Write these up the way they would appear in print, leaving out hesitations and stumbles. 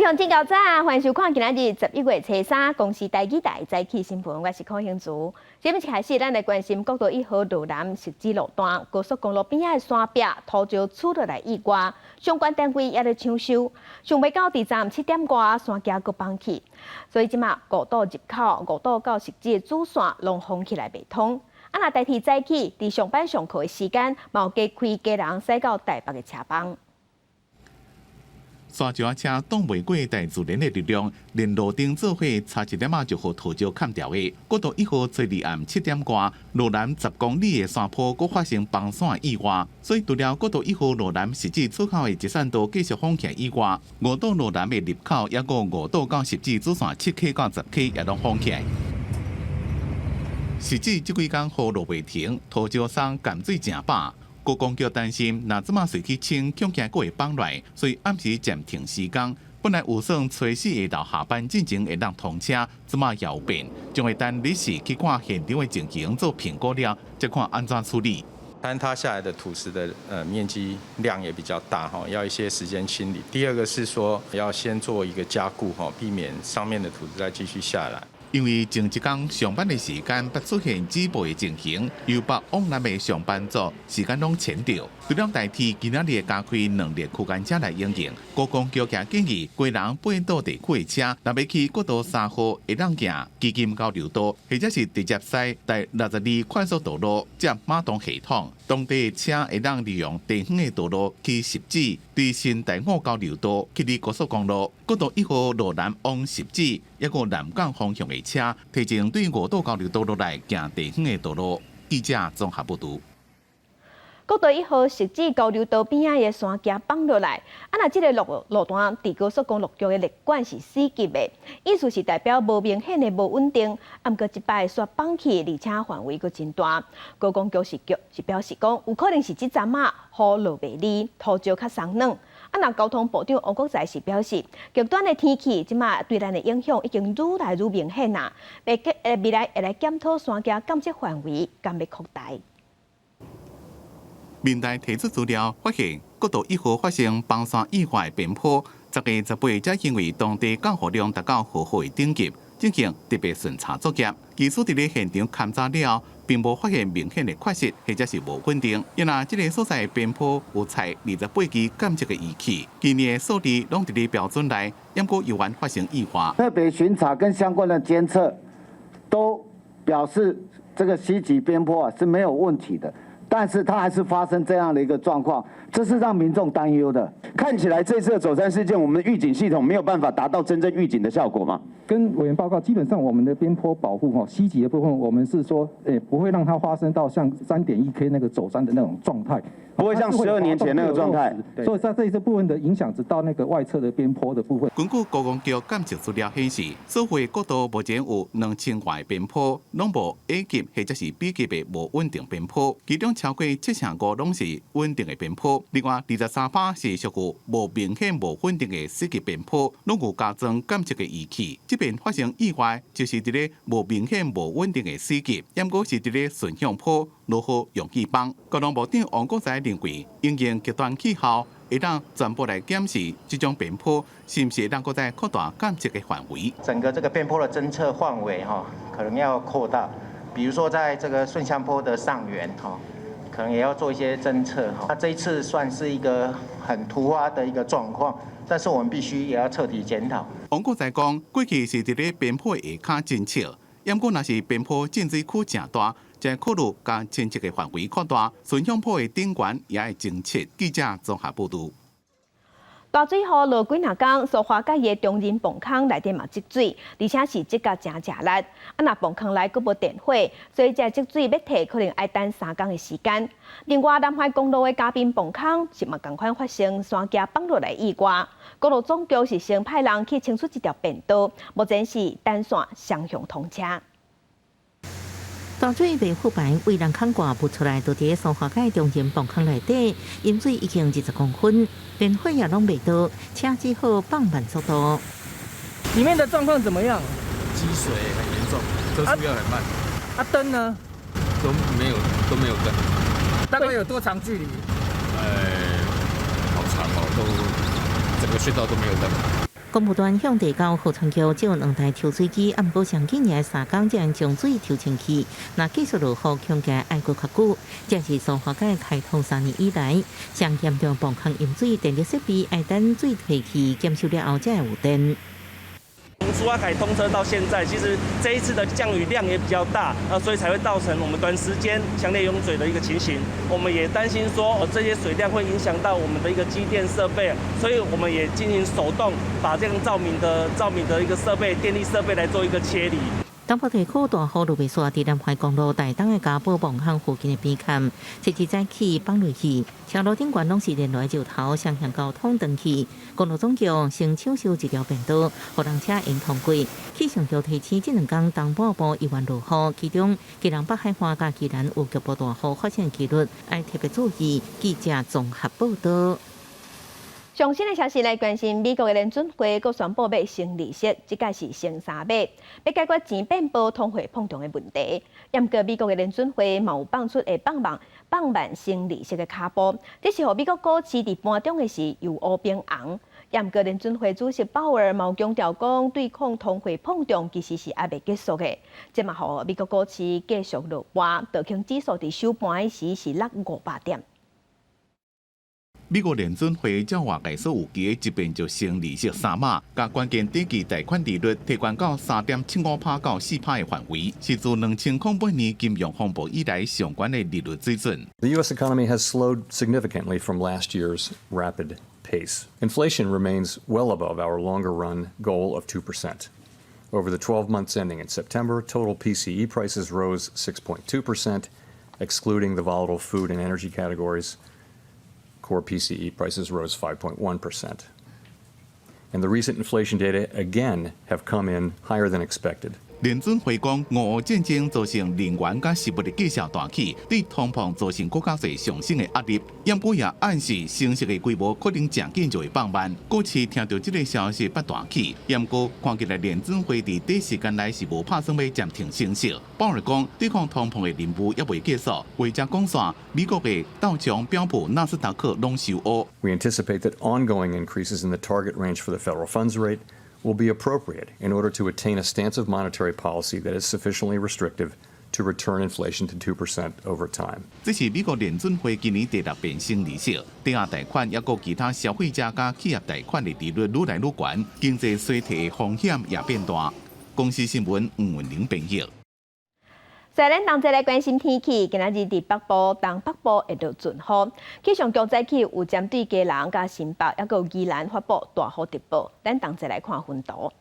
眾請較早，歡迎收看今仔日11月初三公視台語台早起新聞，我是柯興竹。這邊一開始，咱來關心國道一號羅南汐止路段高速公路邊仔的山壁土石出落來意外，相關單位也咧搶修，想袂到佇昨暗7點外山崎閣崩去，所以這馬五堵入口、五堵到汐止的主線攏封起來袂通。啊，若台鐵早起佇上班上課的時間，嘛有加開基隆駛到台北的車班。山石車擋袂過大自然的力量，連路燈做伙差一點仔就予土石崁著的。國道一號初二暗7點外，羅南10公里的山坡閣發生崩山意外，所以除了國道一號羅南汐止出口的集散道繼續封起來以外，五堵羅南的入口，抑閣五堵到汐止主線7K 到10K 也攏封起來。汐止這幾工雨落袂停，土石鬆鹹水誠飽。高公局擔心，若這馬隨去清，恐驚閣會崩來，所以暗時暫停施工。本來預算初四下晝下班進前會當通車，這馬也有變，將會等日時去看現場的情形做評估了，再看按怎處理。坍塌下來的土石的面積量也比較大哈，要一些時間清理。第二個是說要先做一個加固哈，避免上面的土石再繼續下來。因為前一工上班的時間捌出現止步的情形，由北往南的上班族時間攏前掉。除了台鐵今仔日會加開兩列區間車來營運，高公局也建議基隆八堵地區的車，若欲去國道三號，會當行旗津交流道，或者是直接駛第62快速道路接馬東系統。當地的車會當利用地方的道路去汐止，對新台五交流道去佇高速公路，國道一號羅南往汐止，抑閣南港方向的車，提前對五堵交流道落來行地方的道路。記者綜合報導。國道一號汐止交流道邊仔的山崎崩落來，啊，若這个路段佇高速公路局的列管是四級的，意思是代表無明顯的無穩定。啊，毋過這擺煞崩去，而且範圍閣真大。高公局是表示講，有可能是這陣仔雨落袂離，土石較鬆軟。啊，若交通部長王國材是表示，極端的天氣這馬對咱的影響已經愈來愈明顯啦。未來會來檢討山崎監測範圍，敢欲擴大。民代提出資料，發現國道一號發生崩山意外的邊坡，10月18才因為當地降雨量達到許可的等級，進行特別巡查作業。技師佇咧現場勘查了，並無發現明顯的缺失或者是無穩定。因為這个所在的邊坡有採28支監測的儀器，今年的數字攏佇咧標準內，毋過猶原發生意外。特別巡查跟相關的監測都表示，這個 C 級邊坡啊是沒有問題的。但是它還是發生這樣的一個狀況，這是讓民眾擔憂的。看起來這次的走山事件，我們的預警系統沒有辦法達到真正預警的效果嗎？跟委員報告，基本上我們的邊坡保護哈，C 級的部分，我們是說，不會讓它發生到像3.1 K 那個走山的那種狀態，不會像12年前那個狀態。所以在這一部分的影響，只到那個外側的邊坡的部分。根據高公局監測資料顯示，所有國道目前有2000外邊坡，攏無 A 級或者是 B 級的無穩定邊坡，其中超過75%攏是穩定的邊坡。另外23%是屬於無明顯無穩定的 C 級邊坡，攏有加裝監測的儀器。這邊發生意外，就是佇咧無明顯無穩定的 C 級，毋過是佇咧順向坡落雨容易崩。交通部長王國材認為，因應極端氣候，會當全部來檢視這種邊坡是毋是會當閣再擴大監測的範圍。整個這個邊坡的偵測範圍哈，可能要擴大，比如說在這個順向坡的上緣哈，可能也要做一些偵測哈。那這一次算是一個很突發的一個狀況，但是我們必須也要徹底檢討。王國材講，過去是佇咧邊坡下跤偵測，毋過若是邊坡進水區誠大，就考慮將偵測的範圍擴大，順向坡的頂懸也會偵測。記者綜合報導。大水雨落幾若工，蘇花改的中仁磅空內底嘛積水，而且是積甲誠食力。啊，若磅空內閣無電火，所以這積水欲退可能愛等3工的時間。另外，南橫公路的嘉賓磅空是嘛仝款發生山崎崩落來意外，公路總局是先派人去清除這條便道，目前是單線雙向通車。大水袂復排，為人空掛浮出來，就佇蘇花改中仁磅空內底，淹水已經20公分，電火也攏袂到，車只好放慢速度。裡面的狀況怎麼樣？積水很嚴重，車速要很慢。啊，燈呢？都沒有，都沒有燈。大概有多長距離？好長哦，都整個隧道都沒有燈。公務團向地交河川橋借兩台抽水機，啊，毋過上緊的3工才能將水抽清去。若繼續落雨，恐驚愛閣較久。這是蘇花改開通3年以來，上嚴重泵空淹水，電力設備愛等水退去檢修了後才會有電。從蘇花改通車到現在，其實這一次的降雨量也比較大，啊，所以才會造成我們短時間強烈湧水的一個情形。我們也擔心說，這些水量會影響到我們的一個機電設備，所以我們也進行手動把這個照明的一個設備、電力設備來做一個切離。東部地區大雨落袂煞，佇南環公路大東的嘉寶泵坑附近的邊崁，這日早起放落去，車路頂懸攏是連來石頭，雙向交通斷去。公路總局先搶修一條便道，予人車會通過。氣象局提醒，這兩工東半部猶原落雨，其中基隆北海岸佮宜蘭有局部大雨發生的幾率，愛特別注意。記者綜合報道。上新的消息來關心，美國的聯準會閣宣布欲升利息，這擺是升三碼，欲解決錢變薄、通貨膨脹的問題。毋過美國的聯準會嘛有放出會放慢升利息的跤步，這是予美國股市佇盤中的時由烏變紅。毋過聯準會主席鮑爾嘛有強調講，對抗通貨膨脹其實是猶未結束的。這嘛予美國股市繼續落盤，道瓊指數佇收盤時是落500點。美國聯準會照外界所預期，一遍就升利息三碼，共關鍵短期貸款利率提懸到3.75%到4%的範圍，是自2008年金融風暴以來上懸的利率水準。 The U.S. economy has slowed significantly from last year's rapid pace. Inflation remains well above our longer run goal of 2%. Over the 12 months ending in September, total PCE prices rose 6.2%, excluding the volatile food and energy categories. Core PCE prices rose 5.1%. And the recent inflation data again have come in higher than expected. 聯準會講，俄烏戰爭造成能源佮食物的價格大起，對通膨造成閣較濟上升的壓力。毋過也暗示升息的規模可能誠緊就會放慢。股市聽著這个消息捌大起，毋過看起來聯準會佇短時間內是無拍算欲暫停升息。鮑爾講，對抗通膨的任務猶未結束。話才講煞，美國的道瓊、標普、納斯達克攏收烏。 We anticipate that ongoing increases in the target range for the federal funds rate will be appropriate in order to attain a stance of monetary policy that is sufficiently restrictive to return inflation to 2% over time. 這是美國聯準會今年第六遍升利息，抵押貸款抑閣其他消費者佮企業貸款的利率愈來愈懸，經濟衰退的風險也變大。公視新聞吳文玲編譯。再咱同齊來關心天氣，今仔日佇北部、東北部會落陣雨。氣象局早起有針對基隆、佮新北，抑閣宜蘭發布大雨特報。咱同齊來看雲圖。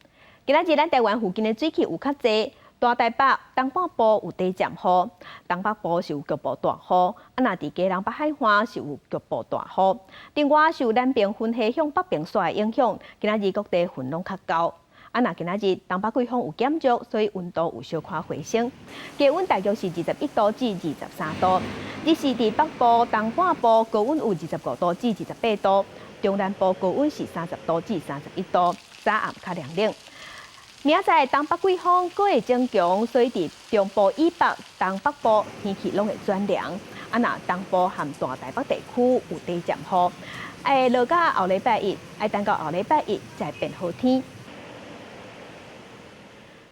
今仔日咱台灣附近的水汽有較濟，大台北、東半部有短暫雨，東北部是有局部大雨。啊，若佇基隆北海岸是有局部大雨。另外，受南邊雲系向北邊徙的影響，今仔日各地雲攏較厚。啊，若今仔日東北季風有減弱，所以溫度有小可回升，低溫大約是21度至23度。日時佇北部、東半部高溫有25度至28度，中南部高溫是30度至31度，早暗較涼冷。明仔載東北季風閣會增強，所以佇中部以北、東北部天氣攏會轉涼。啊，若東部和大台北地區有短暫雨，愛落到後禮拜一，愛等到後禮拜一才變好天。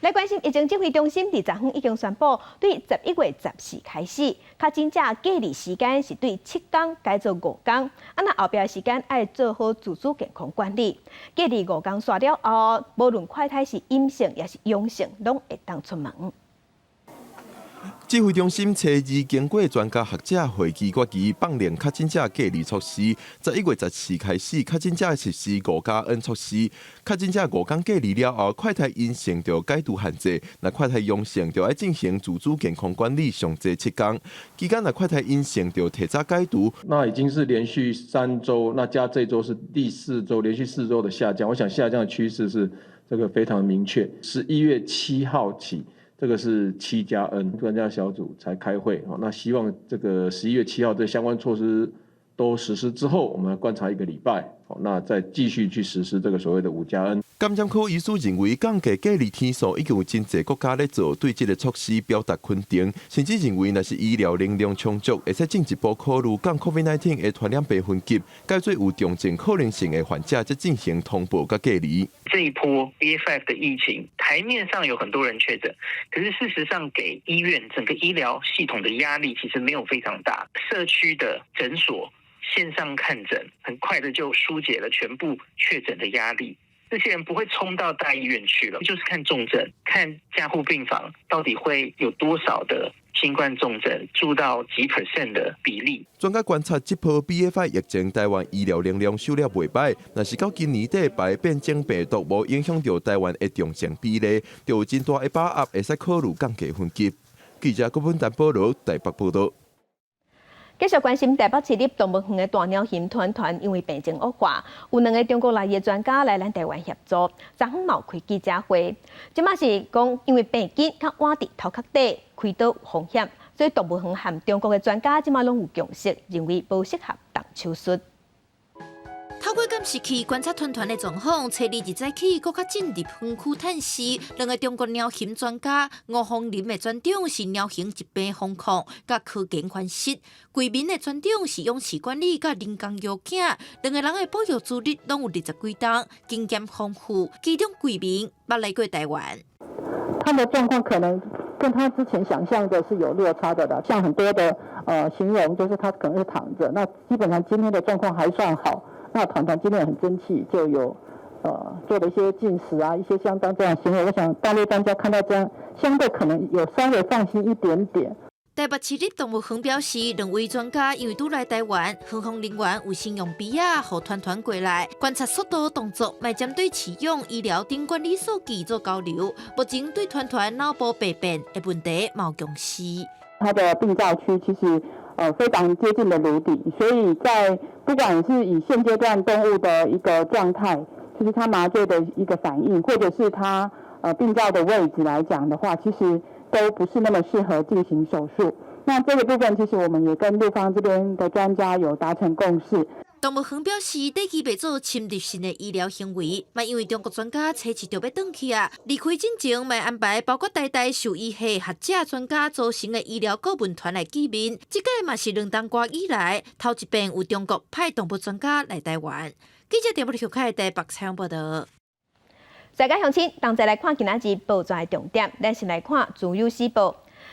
來關心疫情指揮中心，佇昨昏已經宣布，對11月14開始，確診者隔離時間是對7工改做5工，啊，若後壁時間愛做好自主健康管理。隔離5工煞了後，無論快篩是陰性抑是陽性，攏會當出門。指揮中心初二經過專家學者會議決議，放寬確診者隔離措施。11月14開始，確診者實施5+N 措施。確診者5工隔離了後，快篩陰性就解除限制；若快篩陽性，就愛進行自主健康管理，上濟7工。期間若快篩陰性，就提早解除。那已經是連續3週，那加這週是第四週，連續4週的下降。我想下降的趨勢是這個非常明確。11月7號起，這個是7+N 專家小組才開會，那希望這個11月7號這相關措施都實施之後，我們來觀察一個禮拜。那再繼續去實施這個所謂的5+N。感染科醫師認為，降低隔離天數已經有真濟國家咧做，對這个措施表達肯定，甚至認為若是醫療能量充足，會使進一步考慮降 COVID-19 的傳染病分級，改做有重症可能性的患者，才進行通報佮隔離。這一波 BA.5 的疫情，台面上有很多人確診，可是事實上給醫院整個醫療系統的壓力其實沒有非常大。社區的診所線上看診，很快的就疏解了全部確診的壓力。這些人不會衝到大醫院去了，就是看重症，看加護病房到底會有多少的新冠重症，住到幾 percent 的比例。專家觀察這波 BA.5 疫情，台灣醫療能量收了袂䆀，若是到今年底排變種病毒無影響著台灣的重症比例，就有真大的把握會使考慮降低分級。記者郭本丹保羅台北報道。繼續關心台北市立動物園的大鳥熊團團，因為病情惡化，有兩个中國來的專家來咱台灣協助，昨昏嘛有開記者會。這馬是講，因為病緊較倚佇頭殼底，開刀有風險，所以動物園和中國的專家這馬攏有共識，認為無適合動手術。透過監視器觀察團團的狀況，初二日早起，閣較進入園區探視。兩个中國鳥熊專家吳鳳林的專長是鳥熊疾病防控佮科研分析，桂民的專長是養飼管理佮人工搖囝。兩个人的保育資歷攏有二十幾冬，經驗豐富。其中桂民捌來過台灣。他的狀況可能跟他之前想象的是有落差的啦，像很多的形容就是他可能是躺著，那基本上今天的狀況還算好。那團團今天也很爭氣，就有做了一些進食啊，一些相當這樣行為。我想大陸專家看到這樣，相對可能有稍微放心一點點。台北市立動物園表示，兩位專家因為拄來台灣，園方人員有先用筆仔，予團團過來觀察速度動作，嘛針對飼養、醫療等管理數據做交流。目前對團團腦部病變的問題嘛有共識。他的病灶區其實非常接近的顱底，所以在不管是以現階段動物的一個狀態，就是它麻醉的一個反應，或者是它病灶的位置來講的話，其實都不是那麼適合進行手術。那這個部分其實我們也跟陸方這邊的專家有達成共識。動物園表示，短期袂做侵入性的醫療行為，嘛因為中國專家初二就欲轉去啊，離開進前嘛安排包括台大獸醫系學者專家組成的醫療顧問團來見面。這擺嘛是兩冬外以來頭一遍有中國派動物專家來台灣。記者電話小開台北採訪報道。大家鄉親，同齊來看今仔日報紙的重點，咱先來看《自由時報》。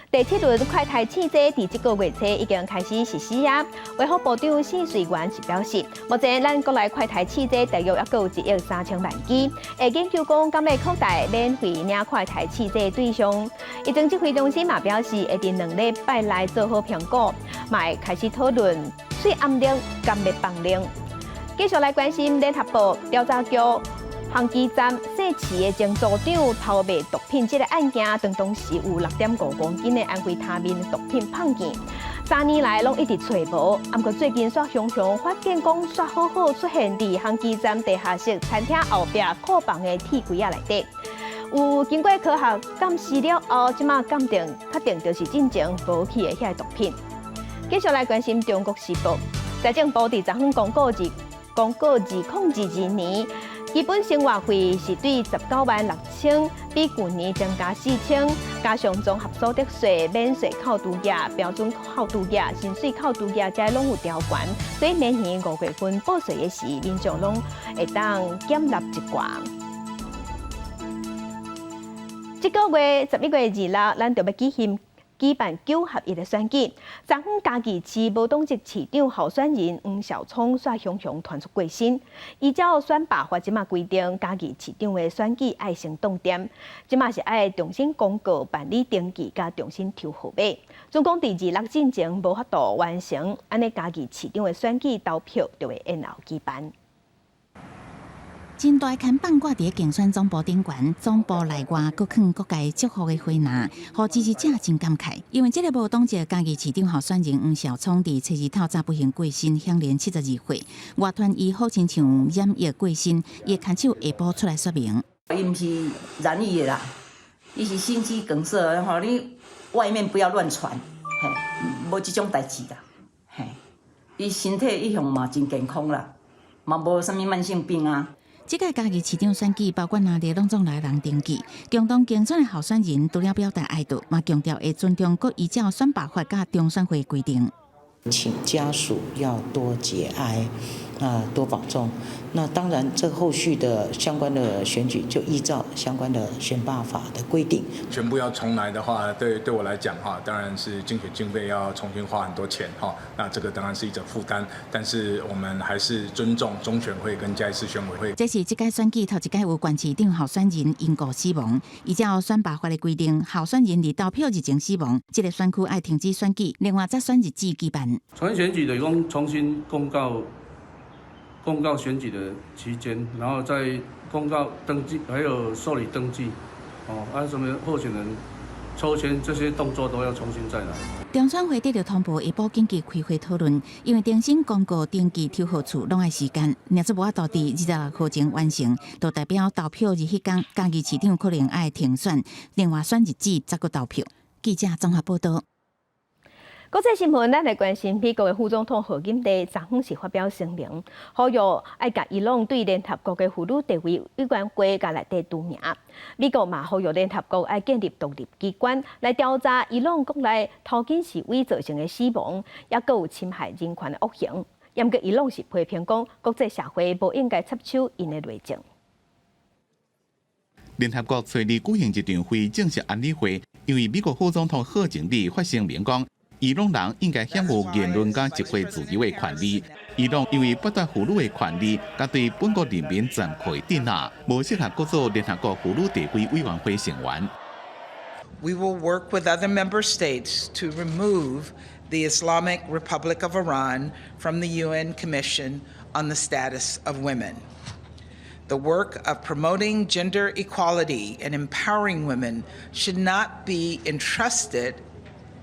第七輪快篩試劑佇這个月初已經開始實施啊。衛福部長冼瑞元是表示，目前咱國內快篩試劑大約猶閣有1億3千萬支，會研究講敢欲擴大免費領快篩試劑對象。疫情指揮中心嘛表示，會佇2禮拜內做好評估，嘛會開始討論喙罨令敢欲放令。繼續來關心聯合報調查局。烘機站姓池的前組長偷賣毒品這个案件，當時有6.5公斤的安非他命毒品碰見，3年來攏一直揣無。毋過最近煞雄雄發現講，煞好好出現佇烘機站地下室餐廳後壁庫房的鐵櫃仔內底。有經過科學鑑識了後，這馬鑑定確定就是進前無去的遐个毒品。繼續來關心中國時報，財政部佇昨昏公告2022年。基本生活費是對19萬6千，比舊年增加4千，加上綜合所得稅免稅扣除額、標準扣除額、薪水扣除額，這攏有調懸，所以明年5月份報稅的時，民眾攏會當減納一寡。這个月11月26，咱就欲舉辦九合一的選舉。昨昏嘉義市無黨籍市長候選人黃紹聰煞雄雄傳出過身。依照選罷法這馬規定，嘉義市長的選舉愛先凍點，這馬是愛重新公告辦理登記，佮重新抽號碼。總共佇26進前無法度完成，按呢嘉義市長的選舉投票就會延後舉辦。真大看板掛佇競選總部頂懸，總部內外閣囥各界祝福的花籃，予支持者真感慨。因為這个無黨籍嘉義市長候選人黃紹聰佇初二透早不幸過身，享年72歲。外傳伊好親像染疫過身，伊的牽手下晡出來說明。伊毋是染疫的啦，伊是心肌梗塞，吼，你外面不要亂傳，嘿，無這種代誌啦，嘿，伊身體一向嘛真健康啦。嘛無啥物慢性病啊。這屆嘉義市長選舉，包括哪裡攏總來人登記，共同競選的候選人除了表達哀悼，嘛強調會尊重閣依照選罷法佮中選會規定。請家屬要多節哀，啊，多保重。那當然，這後續的相關的選舉就依照相關的選罷法的規定。全部要重來的話，對我來講哈，當然是競選經費要重新花很多錢哈。那這個當然是一種負擔，但是我們還是尊重中選會跟嘉義市選委會。這是這屆選舉頭一屆有縣市長候選人因故死亡，依照選罷法的規定，候選人佇投票日前死亡，這個選區愛停止選舉，另外再選日子舉辦。重新選舉等於講重新公告。公告選舉的期間，然後再公告登記，還有受理登記，哦，啊什麼候選人抽籤這些動作都要重新再來。中選會得著通報，會補緊急開會討論，因為重新公告登記投票處攏愛時間，若是無法度佇26號前完成，就代表投票日彼工，嘉義市長可能愛停選，另外選日子才閣投票。記者綜合報道。國際新聞，咱來關心美國的副總統賀錦麗，昨昏是發表聲明，呼籲愛共伊朗對聯合國的婦女地位委員會共內底除名。美國嘛呼籲聯合國愛建立獨立機關來調查伊朗國內頭巾示威造成的死亡，抑閣有侵害人權的惡行。毋過伊朗是批評講，國際社會無應該插手𪜶的內政。聯合國初二舉行一場非正式安理會，因為美國副總統賀錦麗發聲明講，伊朗人應該享有言論佮集會自由的權利。伊朗因為剝奪婦女的權利，佮對本國人民殘酷的鎮壓，無適合閣做聯合國婦女地位委員會成員。 We will work with other member states to remove the Islamic Republic of Iran from the UN Commission on the Status of Women. The work of promoting gender equality and empowering women should not be entrusted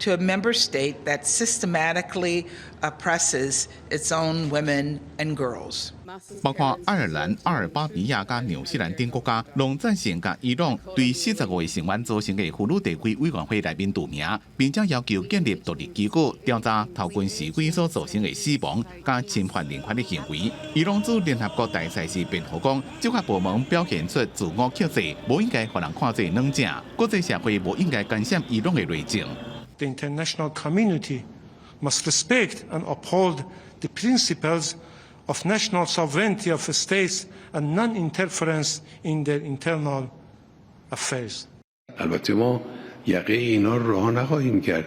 to a member state that systematically oppresses its own women and girls. 包括愛爾蘭、阿爾巴尼亞佮紐西蘭等國家，攏贊成共伊朗對45個成員組成的婦女地位委員會內面除名，並且要求建立獨立機構調查頭巾示威所造成的死亡佮侵犯人權的行為。伊朗駐聯合國大使是辯護講，執法部門表現出自我克制，無應該予人看做軟正，國際社會無應該干涉伊朗的內政。 The international community must respect and uphold the principles of national sovereignty of states and non-interference in their internal affairs. البته ما یقه اینا رو رها نخواهیم کرد.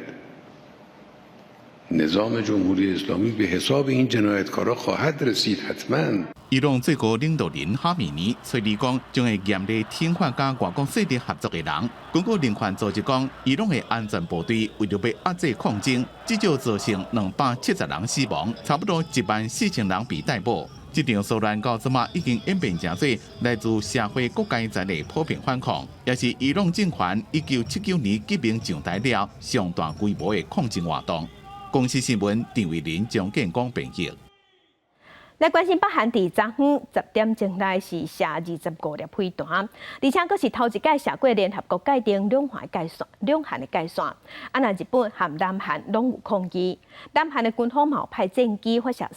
نظام جمهوری اسلامی به حساب این جنایتکارا خواهد رسید حتما. 伊朗最高領導人哈米尼初二講，將會嚴厲懲罰佮外國勢力合作的人。根據人權組織講，伊朗的安全部隊為著欲壓制抗爭，至少造成270人死亡，差不多1萬4千人被逮捕。這場騷亂到這馬已經演變成做來自社會各階層的普遍反抗，也是伊朗政權1979年革命上台了上大規模的抗爭活動。公視新聞陳慧琳、張建光編譯。來關心北韓佇昨昏10點鐘內是射25粒飛彈，而且閣是頭一擺射過聯合國界定兩韓界線，兩韓的界線。啊，若日本和南韓攏有抗議，南韓的軍方嘛有派戰機發射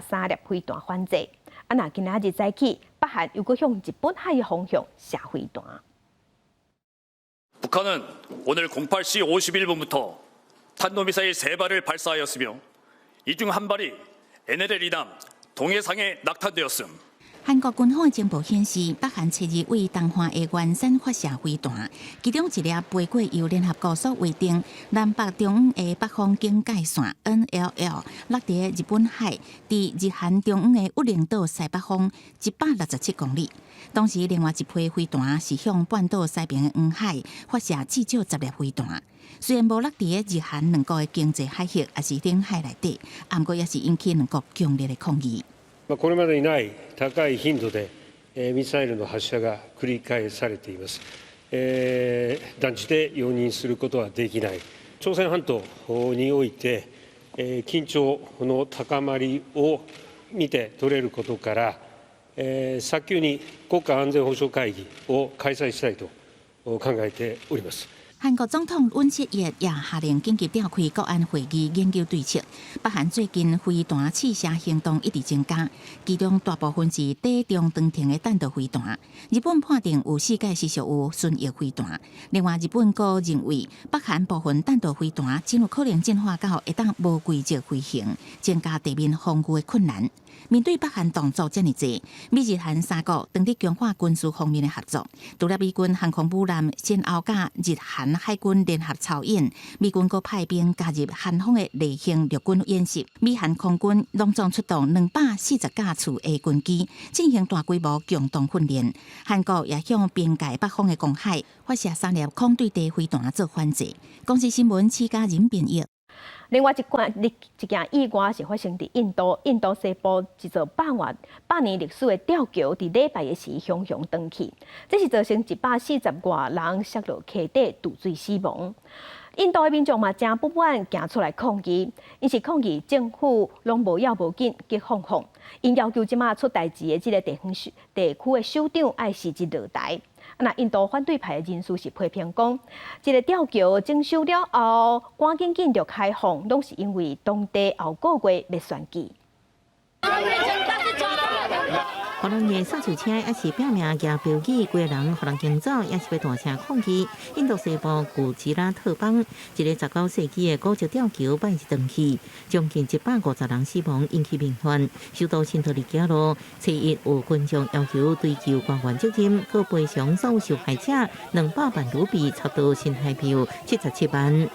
三粒飛彈反制。啊，若今仔日早起，北韓又閣向日本海方向射飛彈。 북한은 오늘 08시 51분부터 탄도미사일 3발을 발사하였으며 이 중 한 발이 NLL 이남 동해상에 낙탄되었음. 韓國軍方的情報顯示，北韓七日對東岸的元山發射飛彈，其中一粒飛過由聯合國所劃定南北中央的北方警戒線（NLL），落佇日本海，佇日韓中央的鬱陵島西北方167公里。當時另外一批飛彈是向半島西邊的黃海發射至少10粒飛彈。雖然無落佇日韓兩國的經濟海域，抑是領海內底，毋過也是引起兩國強烈的抗議。これまでにない高い頻度でミサイルの発射が繰り返されています。断じて容認することはできない。朝鮮半島において緊張の高まりを見て取れることから、早急に国家安全保障会議を開催したいと考えております。韓國總統尹錫悅也下令緊急召開國安會議研究對策。北韓最近飛彈試射行動一直增加，其中大部分是短中長程的彈道飛彈。日本判定有四架是屬於巡弋飛彈。另外，日本閣認為北韓部分彈道飛彈真有可能進化到會當無軌跡飛行，增加地面防禦的困難。面對北韓動作遮爾濟，美日韓三國當佇強化軍事方面的合作。除了美軍航空母艦先後佮日韓海軍聯合操演，美軍閣派兵加入韓方的例行陸軍演習，美韓空軍攏總出動240架次的軍機進行大規模共同訓練。韓國也向邊界北方的公海發射三粒空對地飛彈做反制。公視新聞，施嘉仁編譯。另外一款一件意外是發生佇印度，印度西部一座百外百年歷史的吊橋，佇禮拜的時雄雄斷去，這是造成140外人摔落溪底墜水死亡。印度的民眾嘛誠不滿，行出來抗議，𪜶是抗議政府攏無要無緊，激放放，𪜶要求這馬出代誌的這个地方地區的首長愛辭職落台。啊，印度反對派的人士是批評講，這个吊橋整修了後，趕緊緊就開放，攏是因為當地後個月欲選舉。予人的掃帚車抑是拼命舉標語，規个人予人驚走，抑是欲大聲抗議。印度西部古吉拉特邦一个19世紀的古蹟吊橋拜日斷去，將近150人死亡，引起民憤。首都新德里街路，初一有群眾要求追究官員責任，閣賠償所有受害者200萬盧比，差不多新台幣77萬。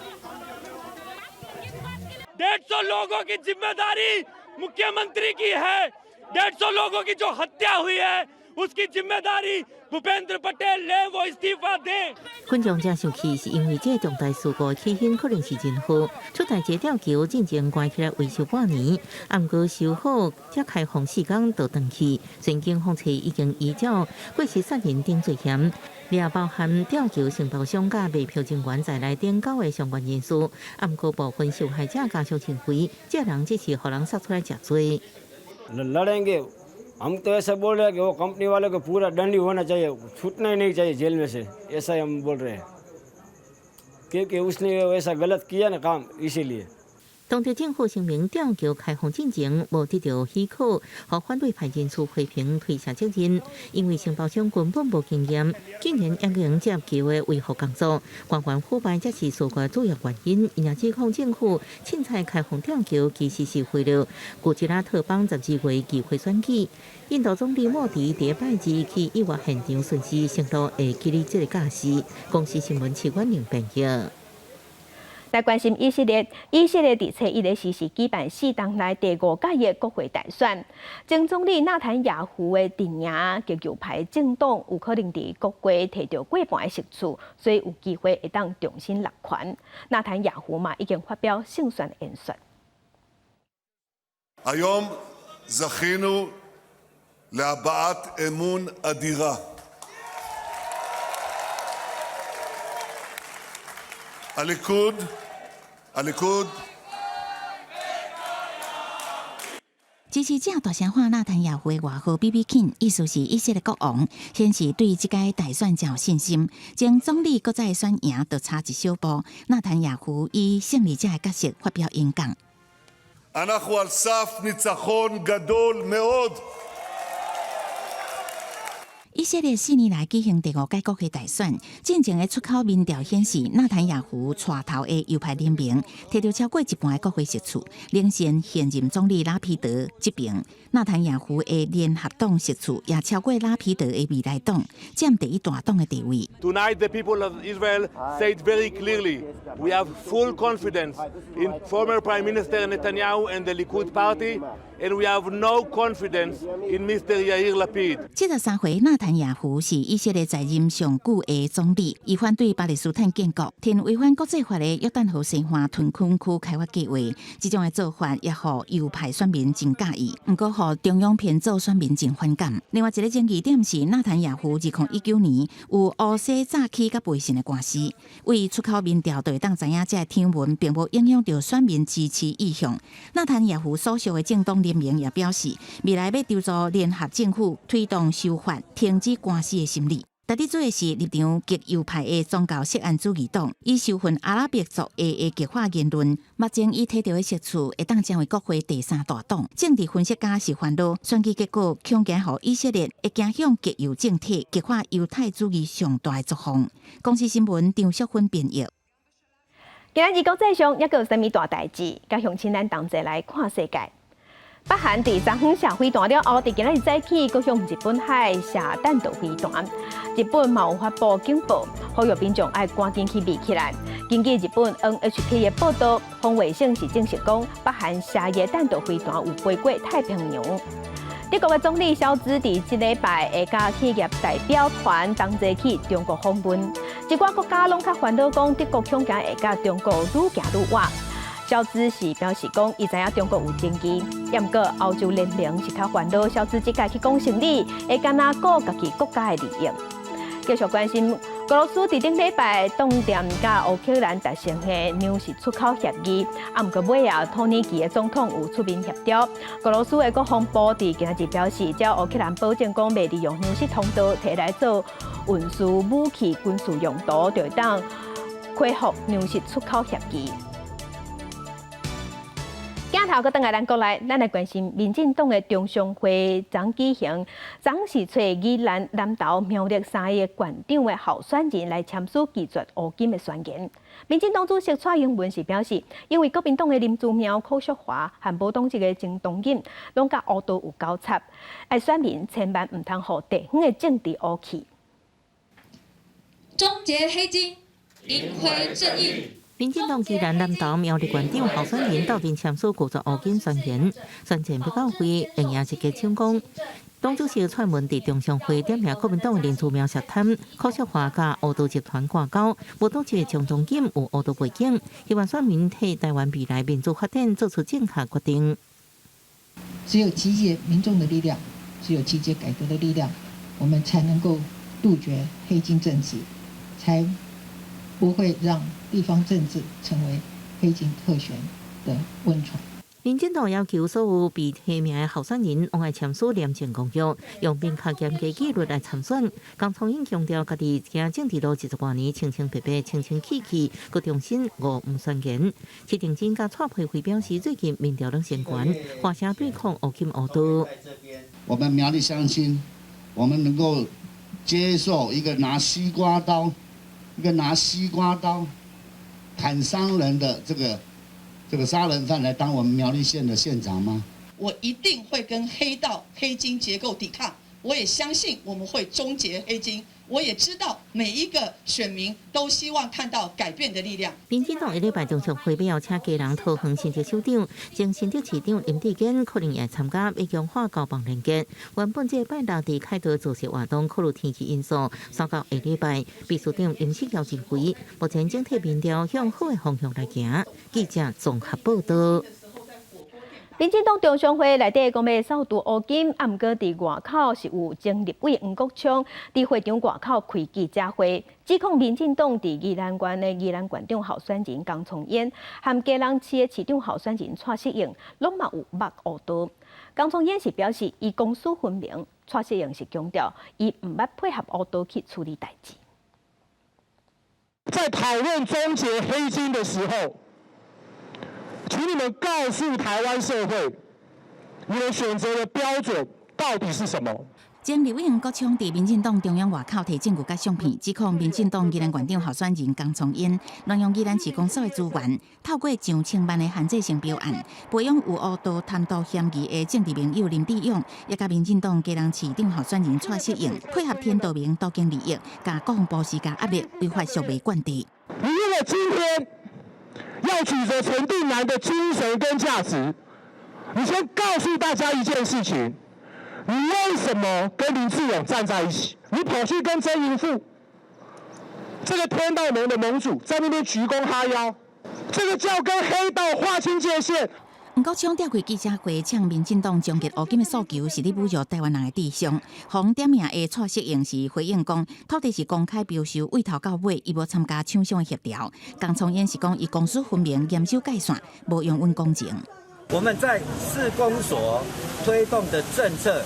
150 लोगों की जिम्मेदारी मुख्यमंत्री की है। 150 लोगों की जो हत्या हुई है उसकी जिम्मेदारी भूपेंद्र पटेल ले, वो इस्तीफा दे。群眾真生氣，是因為這個重大事故起因可能是人禍。出代誌吊橋進前關起來維修半年，毋過修好才開放4工就斷去。雖然警方初已經依照過失殺人等罪嫌，也包含吊橋承包商佮賣票人員在內等九个相關人士。毋過部分受害者家屬認為，這人只是予人殺出來食罪。 लड़ेंगे हम तो ऐसा बोल रहे हैं कि वो कंपनी वाले को पूरा दंड ही होना चाहिए, छूटना ही नहीं चाहिए जेल में से, ऐसा ही हम बोल रहे हैं, क्योंकि उसने ऐसा गलत किया ना काम, इसीलिए。當地政府聲明，吊橋開放進前無得到許可，予反對派人士批評推卸責任，因為承包商根本無經驗，竟然已經接橋的維護工作，官員腐敗才是事故的主要原因。𪜶也指控政府凊彩開放吊橋，其實是為了古吉拉特邦12月議會選舉。印度總理莫迪佇拜二去意外現場巡視，承諾會給予這个假期。公視新聞徐婉玲編譯。來關心以色列，以色列佇初一的時是舉辦4冬來第五屆的國會大選，前總理納坦雅胡的陣營極右派政黨有可能佇國會提著過半的席次，所以有機會會當重新抐權。納坦雅胡嘛已經發表勝選演說。 היום זכינו להבעת אמון אדירה. הליכוד, הליכוד 支持者大聲喊納坦雅胡的外號 BB King，意思是以色列國王，顯示對這屆大選誠有信心。前總理閣再選贏，就差一小步。納坦雅胡以勝利者的角色發表演講。 אנחנו על סף ניצחון גדול מאוד. 以色列4年來舉行第五屆國會大選，進前的出口民調顯示，納坦雅胡帶頭的右派聯盟提著超過一半的國會席次，領先現任總理拉皮德這邊。納坦雅胡的聯合黨席次也超過拉皮德的未來黨，佔第一大黨的地位。 Tonight, the people of Israel say it very clearly. We have full confidence in former Prime Minister Netanyahu and the Likud party, and we have no confidence in Mr. Yair Lapid. 73歲納坦雅胡是以色列在任上久的總理，伊反對巴勒斯坦建國，提違反國際法的約旦河西岸屯墾區開發計劃，這種的做法也予右派選民真佮意，毋過予中央偏左選民真反感。另外一个爭議點是納坦雅胡2019年有烏西詐欺佮背信的官司，為出口民調就會當知影這个醜聞並無影響著選民支持意向。納坦雅胡所屬的政黨聯盟也表示，未來欲籌組聯合政府，推動修法，停止官司的審理。值得注意是，立場極右派的宗教錫安主義黨，以仇恨阿拉伯族裔的激化言論，目前伊提著的席次會當成為國會第三大黨。政治分析家是煩惱，選舉結果恐驚予以色列會走向極右政體，激化猶太主義上大的作風。公視新聞張淑芬編譯。今仔日國際上猶閣有啥物大代誌？佮鄉親咱同齊來看世界。北韓佇昨昏射飛彈了後，佇今仔日早起，閣向日本海射彈道飛彈。日本嘛有發布警報，呼籲民眾愛趕緊去避起來。根據日本 NHK 的報道，防衛省是證實講，北韓射的彈道飛彈有飛過太平洋。德國的總理蕭茲佇這禮拜會佮企業代表團同齊去中國訪問，一寡國家攏較煩惱講，德國恐驚會佮中國愈行愈倚。蕭茲是表示講，伊知影中國有爭議，毋過歐洲聯盟是較煩惱，蕭茲這擺去講生理，會敢若顧家己國家的利益。繼續關心，俄羅斯佇頂禮拜當店佮烏克蘭達成的糧食出口協議，啊，毋過尾仔土耳其的總統有出面協調。俄羅斯的國防部佇今仔日表示，只要烏克蘭保證講袂利用糧食通道提來做運輸武器軍事用途，就會當恢復糧食出口協議。鏡頭閣轉來咱國內，咱來關心民進黨的中常會昨舉行，昨是揣宜蘭南投苗栗三个縣長的候選人來簽署拒絕烏金的宣言。民進黨主席蔡英文是表示，因為國民黨的林姿妙、柯淑華和無黨籍的曾東錦，攏佮烏道有交叉，愛選民千萬毋通予地方的政治烏去。終結黑金，贏回正義。民進黨宜蘭南投苗栗縣長候選人鬥陣簽署拒絕烏金宣言，選戰欲到位，仍然積極搶攻。黨主席蔡英文佇中常會點名國民黨林姿妙涉貪，柯淑華佮烏道集團掛鈎，無黨籍張東錦有烏道背景，希望選民替台灣未來民主發展做出正確決定。只有集結民眾的力量，只有集結改革的力量，我們才能夠杜絕黑金政治，才不會讓地方政治成為黑金特權的溫床。民進黨要求所有被提名的候選人，攏愛簽署廉政公約，用明確嚴格紀律來參選。江聰英強調，家己行政治路20多年，清清白白、清清氣氣，閣重申五毋宣言。施廷楨佮蔡培慧表示，最近民調攏先懸，華聲對抗烏金烏道。我們苗栗鄉親，我們能夠接受一個拿西瓜刀，一個拿西瓜刀砍傷人的這個殺人犯來當我們苗栗縣的縣長嗎？我一定會跟黑道、黑金結構抵抗。我也相信我們會終結黑金。我也知道每一個選民都希望看到改變的力量。民進黨下禮拜中常會欲邀請基隆桃園新竹首長，前新竹市長林智堅可能會參加，欲強化高棒連結。原本這拜六佇凱道造勢活動，考慮天氣因素，煞到下禮拜。秘書長林世耀認為，目前整體民調向好的方向來行。記者綜合報道。民進黨中常會內底講欲掃除烏金，啊，毋過佇外口是有前立委黃國昌佇會場外口開記者會，指控民進黨佇宜蘭縣的宜蘭縣長候選人江聰燕，和基隆市的市長候選人蔡適應，攏嘛有捌烏道。江聰燕是表示，伊公私分明，蔡適應是強調，伊毋捌配合烏道去處理代誌。在討論終結黑金的時候，請你們告訴台灣社會，你們選擇的標準到底是什麼？前立委黃國昌佇民進黨中央外口提證據佮相片，指控民進黨宜蘭縣長候選人江聰燕亂用宜蘭市公所的資源，透過上千萬的限制商標案，培養有烏道貪瀆嫌疑的政治盟友林志勇，也佮民進黨基隆市長候選人蔡適應配合天道盟賭經利益，共國防部施加壓力，違法贖賣官地。你如果今天要指責陳定南的精神跟價值，你先告訴大家一件事情：你為什麼跟林志勇站在一起？你跑去跟曾盈富這個天道盟的盟主在那邊鞠躬哈腰，這個叫跟黑道劃清界限。黃國昌召開記者會，嗆民進黨終結烏金的訴求是咧侮辱台灣人的智商。予點名的蔡適應是回應講，土地是公開標售，對頭到尾伊無參加廠商的協調。江聰燕是講，伊公私分明，嚴守界線，無用阮講情。我們在市公所推動的政策，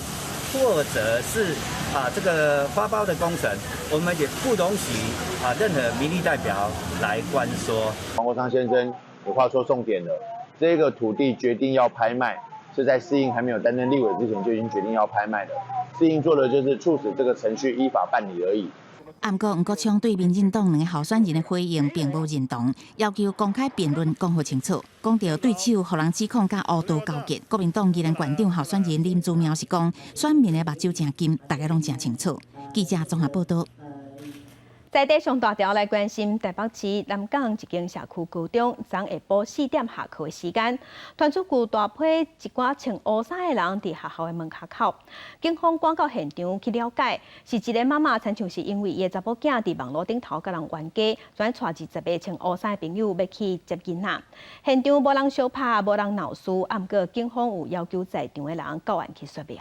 或者是啊，這個發包的工程，我們也不容許啊任何民意代表來關說。黃國昌先生，有話說重點了，這個土地決定要拍賣，是在世英還沒有擔任立委之前就已經決定要拍賣了。世英做的就是促使這個程序依法辦理而已。毋過黃國昌對民進黨兩个候選人的回應並無認同，要求公開辯論講予清楚。講著對手予人指控佮烏道勾結，國民黨宜蘭縣長候選人林姿妙是講，選民的目睭誠金，大家攏誠清楚。記者綜合報導。在地上大條來關心台北市南港一間社區高中，昨下晡4點下課的時間，傳出有大批一寡穿烏衫的人佇學校的門口。警方趕到現場去了解，是一個媽媽，親像是因為伊的查某囝佇網路頂頭佮人冤家，轉帶20個穿烏衫的朋友欲去接囡仔。現場無人相拍，無人鬧事，毋過警方有要求在場的人到案去說明。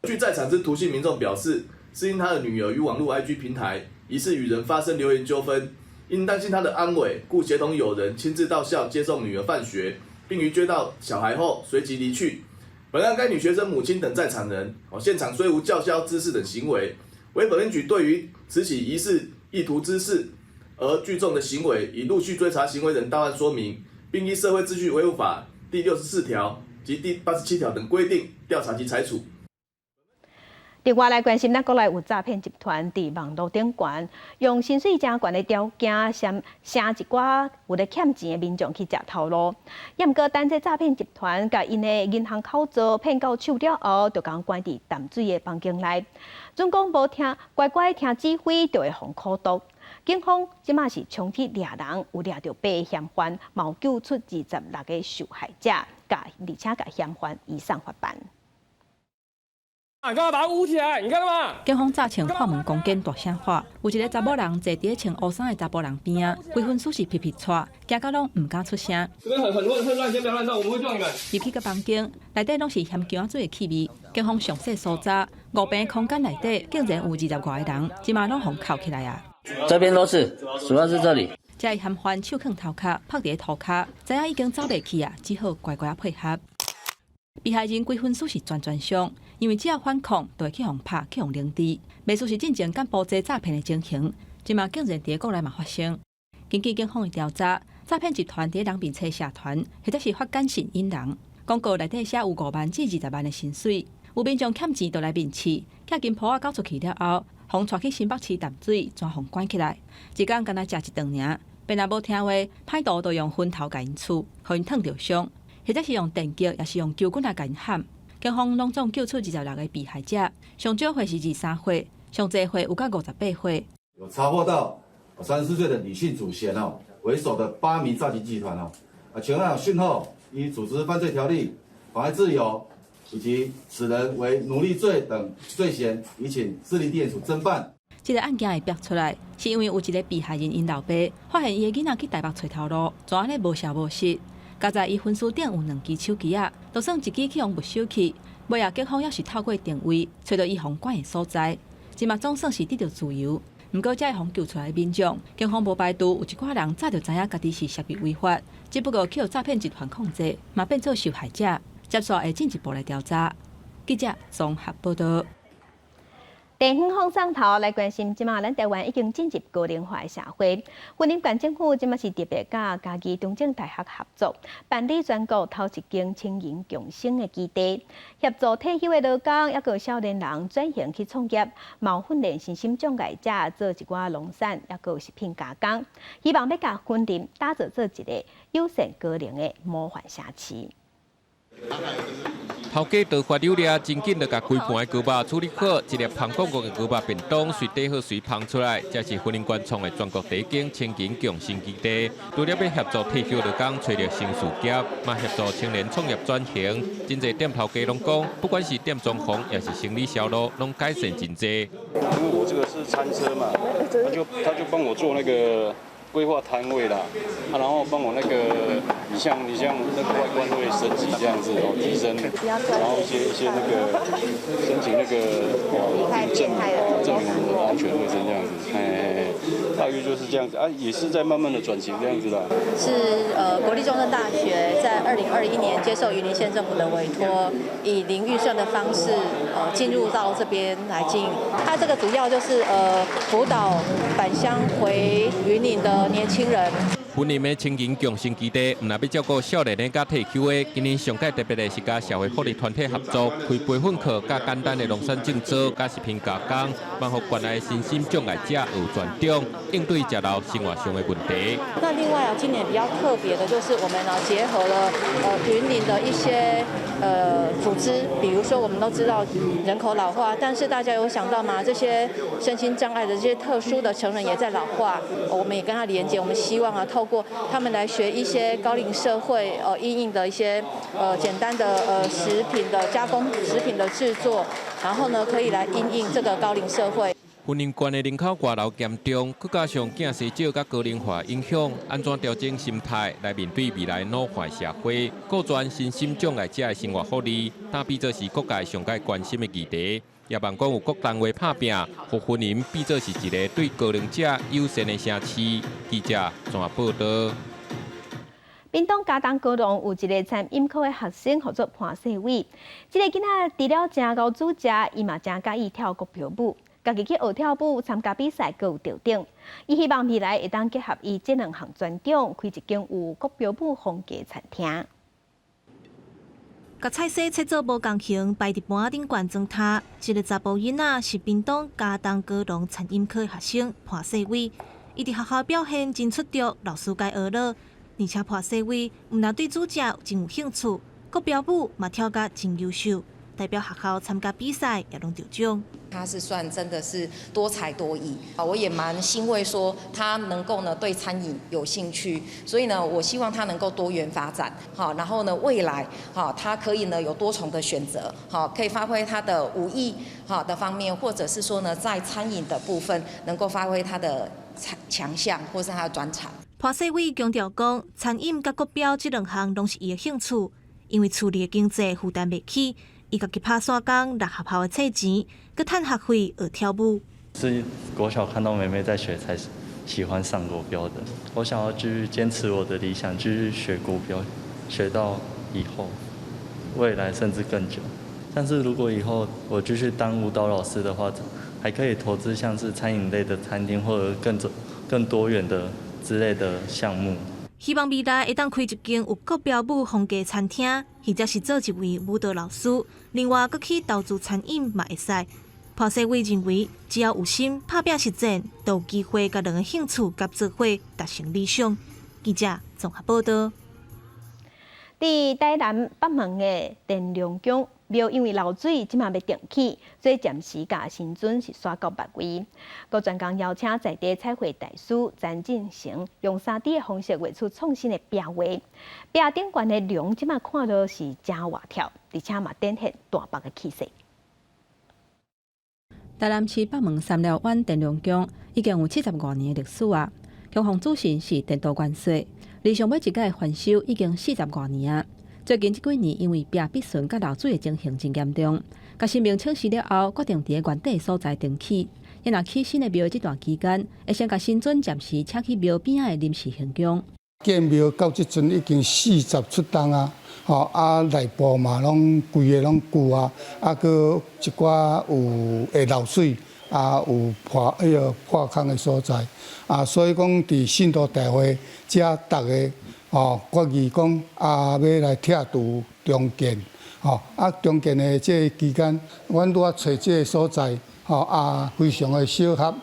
據在場之涂姓民眾表示，是因他的女兒於網路 IG 平台疑似與人發生留言糾紛，因擔心她的安危，故協同友人親自到校接送女兒放學，並於接到小孩後隨即離去。本案該女學生母親等在場人，現場雖無叫囂滋事等行為，惟本分局對於此起疑似意圖滋事而聚眾的行為，已陸續追查行為人到案說明，並依社會秩序維護法第64條及第87條等規定調查及裁處。另外來關心，咱國內有詐騙集團佇網路頂懸，用薪水誠懸的條件，先請一寡有咧欠錢的民眾去食頭路。也毋過，等這詐騙集團共𪜶的銀行口座騙到手了後，就共關佇淡水的房間內。準講無聽，乖乖聽指揮，就會予苦毒。警方這馬是衝去掠人，有掠著八个嫌犯，嘛有救出26個受害者，而且共嫌犯移送法辦。你幹嘛把它捂起來？你幹嘛？警方早前破門攻堅大聲喊，有一个查某人坐佇咧穿烏衫的查埔人邊仔，規身軀是皮皮掣，驚到攏毋敢出聲。這邊很亂，很亂，先不要亂動，我們會救你們。入去個房間，內底攏是鹹薑仔水的氣味。警方詳細搜查，5平空間內底竟然有20外个人，這馬攏予銬起來啊！這邊都是，主要是這裡。這个嫌犯手囥頭殼，拍佇咧塗跤，知影已經走袂去啊，只好乖乖配合。被害人規身軀是全全傷，因為只要反抗，就會去予拍，去予凌遲。袂輸是進前柬埔寨詐騙的情形，這馬竟然佇國內嘛發生。根據警方的調查，詐騙集團佇人面冊社團，或者是發簡訊引人，廣告內底寫有5萬至20萬的薪水，有民眾欠錢就來面試，寄金鋪仔交出去了後，予帶去新北市淡水，全予關起來，一工干焦食一頓爾，便若無聽話，歹徒就用拳頭共𪜶刺，予𪜶燙著傷。或者是用電擊，抑是用球棍來共𪜶砍。警方攏總救出26個被害者，上少歲是23歲，上濟歲有到58歲。有查獲到34歲的女性主嫌哦，為首的八名詐騙集團哦，啊，全案訊後依組織犯罪條例、妨礙自由以及使人為奴隸罪等罪嫌，移請士林地檢署偵辦。這个案件會爆出來，是因為有一个被害人𪜶老爸發現伊的囡仔去台北揣頭路，怎按呢無消無息。佳哉伊分書頂有兩支手機仔，就算一支去予沒收去，尾仔警方猶是透過定位，揣著伊予關的所在。這馬總算是得著自由。毋過，這予救出來的民眾，警方無排除有一寡人早就知影家己是涉入違法，只不過去予詐騙集團控制，嘛變做受害者，接紲會進一步來調查。記者綜合報導。電影放送頭來關心，這馬咱台灣已經進入高齡化的社會。雲林縣政府這馬是特別佮嘉義中正大學合作，辦理全國頭一間青銀共生的基地，協助退休的勞工抑閣少年人轉型去創業，嘛有訓練身心障礙者做一寡農產，抑閣食品加工，希望欲共雲林打造做一个友善高齡的模範城市。頭家刀法扭掠，真緊就共規盤的糕肉處理好，一粒芳摃摃的糕肉便當隨底好隨芳出來。這是雲林縣創的全國第一間青銀共生基地，除了欲協助退休勞工揣著新事業，嘛協助青年創業轉型。真濟店頭家攏講，不管是店裝潢，抑是生理銷路，攏改善真濟。因為我這個是餐車嘛，他就幫我做那個規劃攤位啦，啊，然後幫我那個。你像那個外觀會升級這樣子哦，提升，然後一些那個申請那個證明我們的安全衛生這樣子，哎，大約就是這樣子啊，也是在慢慢的轉型這樣子啦。是國立中正大學在2021年接受雲林縣政府的委託，以零預算的方式進入到這邊來經營。它這個主要就是輔導返鄉回雲林的年輕人。雲林的青銀共生基地，毋但欲照顧少年的佮退休的，今年上蓋特別的是佮社會福利團體合作，開培訓課、佮簡單的農產種植、佮食品加工，幫予關愛身心障礙者學專長，應對食老生活上的問題。那另外啊，今年比較特別的就是我們呢結合了雲林的一些組織，比如說我們都知道人口老化，但是大家有想到嗎？這些身心障礙的這些特殊的成人也在老化，我們也跟他連接，我們希望啊透過他們來學一些高齡社會因應的一些簡單的食品的加工、食品的製作，然後呢可以來因應這個高齡社會。雲林縣的人口外流嚴重，閣加上囝生少佮高齡化影響，按怎調整心態來面對未來老化社會，顧全身心障礙者的生活福利，當變做是各界上蓋關心的議題。也望講有各單位拍拚，予雲林變做是一个對高齡者友善的城市。記者綜合報道。屏東佳冬高農有一个餐飲科的學生，號做潘世偉。這个囡仔除了誠𠢕煮食，伊嘛誠佮意跳國標舞，家己去學跳舞，參加比賽，閣有得獎。伊希望未來會當結合伊這兩項專長，開一間有國標舞風格餐廳。共菜色切做無仝形，擺佇盤仔頂懸裝塔。這个查埔囡仔是屏東佳冬高農餐飲科的學生潘世偉，伊佇學校表現真出眾，老師共學了。而且潘世偉毋但對煮食真有興趣，國標舞嘛跳甲真優秀，代表學校參加比賽也攏得獎。他是算真的是多才多藝啊，我也蠻欣慰，說他能夠呢對餐飲有興趣，所以呢，我希望他能夠多元發展，好，然後呢未來，好，他可以呢有多重的選擇，好，可以發揮他的武藝好的方面，或者是說呢在餐飲的部分能夠發揮他的強項或是他的專長。潘世偉強調講，餐飲佮國標這兩項攏是伊的興趣，因為厝裡的經濟負擔袂起，伊家己拍散工，搦學校的冊錢，閣趁學費學跳舞。是國小看到妹妹在學，才喜歡上國標的。我想要繼續堅持我的理想，繼續學國標，學到以後，未來甚至更久。但是如果以後我繼續當舞蹈老師的話，還可以投資像是餐飲類的餐廳，或者更多元的之類的項目。希望未來會當開一間有國標舞風格餐廳，或者是做一位舞蹈老師。另外，閣去投資餐飲嘛會使。潘世偉認為，只要有心拍拚實踐，都有機會共兩个興趣佮做伙達成理想。記者綜合報道。佇台南北門的電龍宮廟，因為漏水，這馬欲重起，所以暫時共神尊是徙到別位。閣專工邀請在地彩繪大師詹進成，用3D 的方式畫出創新的壁畫。壁頂懸的龍，這馬看著是誠活跳，而且嘛展現大北的氣勢。台南市北門三寮灣電龍宮已經有75年的歷史啊。供奉主神是電度元帥，離上尾一改翻修已經40外年啊。最近這幾年因為壁筆損佮漏水的情形真嚴重，共神明請示了後，決定佇原地所在重起。若起新的廟的這段期間，會先共神尊暫時請去廟邊仔的臨時行宮。建廟到這陣已經40出冬啊，吼啊內部嘛攏規个攏舊啊，啊閣一寡有會漏水，啊有破彼个破空的所在，啊所以講佇信徒大會遮逐个吼決議講啊欲來拆除重建，吼啊重建的這個期間，阮拄仔揣這个所在，吼啊非常的適合。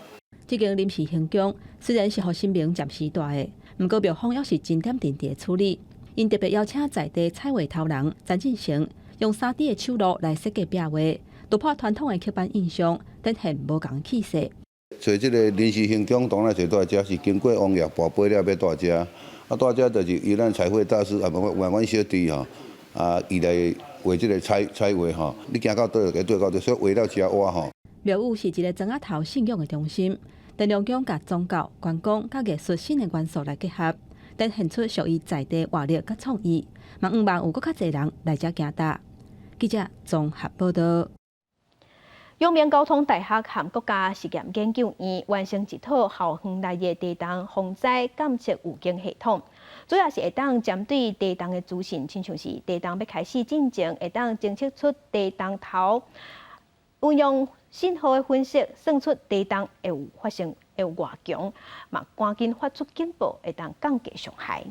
這間臨時行宮雖然是予神明暫時蹛的，毋過廟方猶是真點陣佇處理。𪜶特別邀請在地彩畫頭人詹進成，用3D 的手路來設計壁畫，突破傳統的刻板印象，展現無仝氣勢。揣這个臨時行宮，當然揣蹛遮是經過王爺跋杯了，欲蹛遮。啊，蹛遮就是由咱彩繪大師啊，無阮阮小弟吼，啊，伊來畫這个彩畫吼。你行到佗就對到佗，所以畫了誠活吼。廟宇是一个莊仔頭信仰的中心，電龍宮共宗教、觀光佮藝術新的元素來結合。展現出屬於在地活力佮創意，嘛向望有閣較濟人來遮行踏。記者綜合報道。陽明交通大學和國家實驗研究院完成一套校園內的地動防災監測預警系統，主要是會當針對地動的資訊，親像是地動欲開始進前，會當偵測出地動頭，運用信號的分析，算出地動會有發生會有偌強，嘛趕緊發出警報，會當降低傷害。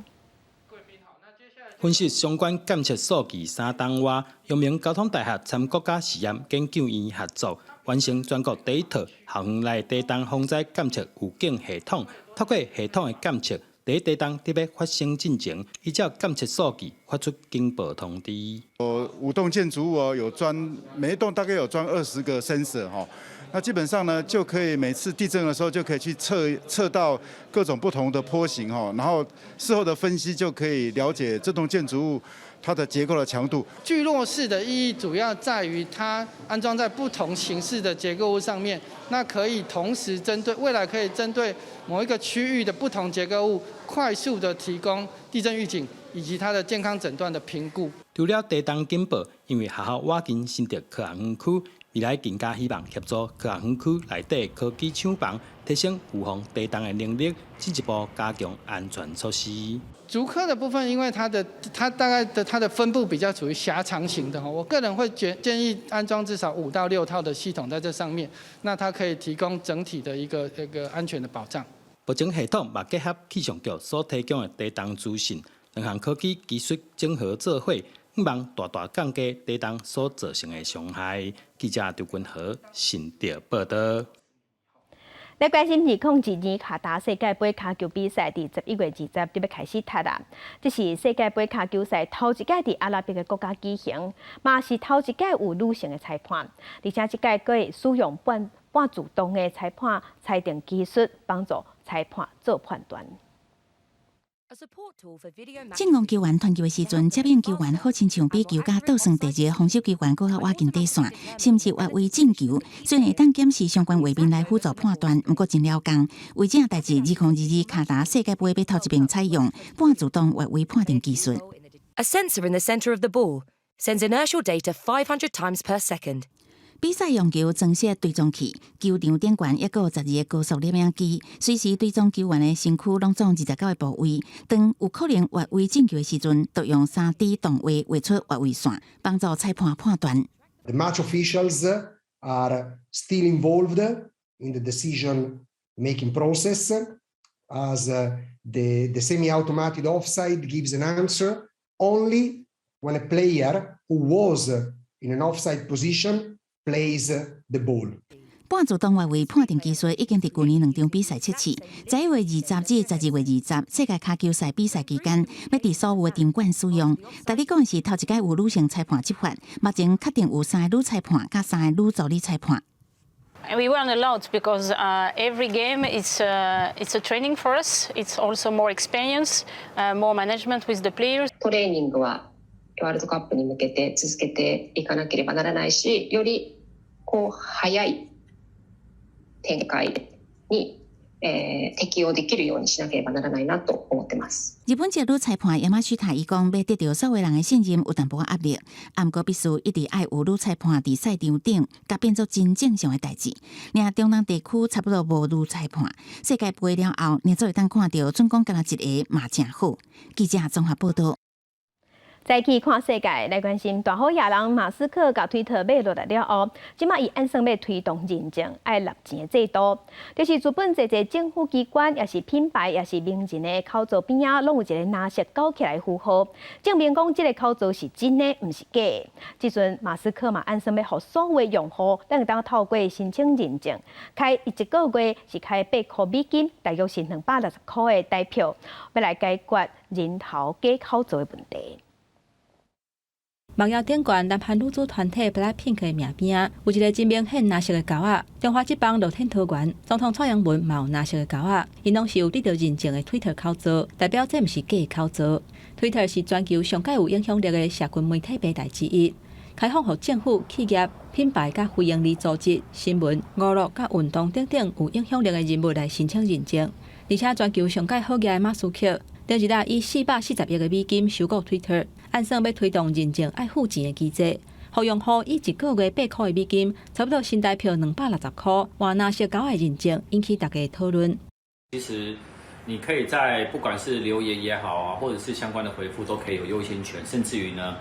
分析相關監測數據三冬外，陽明交通大學參國家實驗研究院合作，完成全國第一套校園內地動防災監測預警系統。透過系統的監測，佇地動佇欲發生進前，依照監測數據發出警報通知。有五棟建築物哦，有裝每一棟大概有裝20個 sensor 哈。那基本上呢，就可以每次地震的時候就可以去測測到各種不同的波形哈，然後事後的分析就可以了解這棟建築物它的結構的強度。聚落式的意義主要在於它安裝在不同形式的結構物上面，那可以同時針對未來可以針對某一個區域的不同結構物，快速的提供地震預警以及它的健康診斷的評估。除了地動警報，因為學校倚近新竹科學園區，未來更加希望協助科學園區內底科技廠房提升預防地動的能力，進一步加強安全措施。竹科的部分，因為它大概的它的分布比較屬於狹長型的哈，我個人會建議安裝至少5到6套的系統在這上面，那它可以提供整體的一個安全的保障。目前系統嘛結合氣象局所提供的地動資訊，兩項科技技術整合做伙，希望大大降低地動所造成的傷害。記者張君和新竹報道。來關心2022卡達世界盃跤球比賽，佇11月20就欲開始踢啦。這是世界盃跤球賽頭一屆佇阿拉伯的國家舉行，嘛是頭一屆有女性的裁判，而且這屆閣會使用半自動的裁判裁定技術，幫助裁判做判斷。進攻球員傳球的時陣，接應球員好親像比球架倒算第二个防守球員閣較倚近底線，甚至越位進球。雖然會當檢視相關畫面來輔助判斷，毋過真了工。為這代誌，2022卡達世界盃欲頭一遍採用半自動越位判定技術。 A sensor in the center of the ball sends inertial data 500 times per second. 比賽用球裝設追蹤器，球場頂懸抑閣有12個高速攝影機，隨時追蹤球員的身軀攏總29個部位。當有可能越位進球的時陣，就用3D 動畫畫出越位線，幫助裁判判斷。 The match officials are still involved in the decision-making process, as the semi-automated offside gives an answer only when a player who was in an offside position plays the ball. 半自動越位判定技術已經佇舊年兩場比賽測試，11月20至12月20，世界跤球賽比賽期間，欲佇所有的場館使用。但你講的是頭一屆有女性裁判執法，目前確定有三个女裁判佮三个女助理裁判。 And we learn a lot because every game it's a training for us. It's also more experience, more management with the players. トレーニングはワールドカップに向けて続けていかなければならないし、よりこう早い展開に、適応できるようにしなければならないなと思ってます。日本籍女裁判山須太伊講，欲得著所有人的信任有淡薄仔壓力，毋過必須一直愛有女裁判佇賽場頂，共變做真正常的代誌。爾中東地區差不多無女裁判，世界盃了後，爾做會當看著準講干焦一个嘛誠好。記者綜合報道。再去看世界，來關心大好野人馬斯克共推特買落來了後，這馬伊按算欲推動認證愛納錢的制度，就是資本濟濟政府機關，抑是品牌，抑是名人的口座邊仔，攏有一个藍色勾起來符號，證明講這个口座是真的，毋是假的。這陣馬斯克嘛按算欲予所有用戶，會當透過申請認證，開一個月是開8箍美金，大約是260箍的台票，欲來解決人頭假口座的問題。網頁頂懸南韓女子團體 BLACKPINK 的名邊仔，有一个真明顯藍色的勾仔。中華職棒樂天桃猿總統蔡英文嘛有藍色的勾仔，𪜶攏是有得著認證的推特口座，代表這毋是假的口座。推特是全球上蓋有影響力的社群媒體平台之一，開放予政府、企業、品牌佮非營利組織、新聞、娛樂佮運動等等有影響力的人物來申請認證。而且全球上蓋好額的馬斯克，頂一日以440億个美金收購 Twitter，按算欲推動認證愛付錢的機制，予用戶以一個月8箍的美金，差不多新台票260箍，換藍色勾仔認證，引起大家討論。其實你可以在不管是留言也好啊，或者是相關的回覆，都可以有優先權，甚至於呢，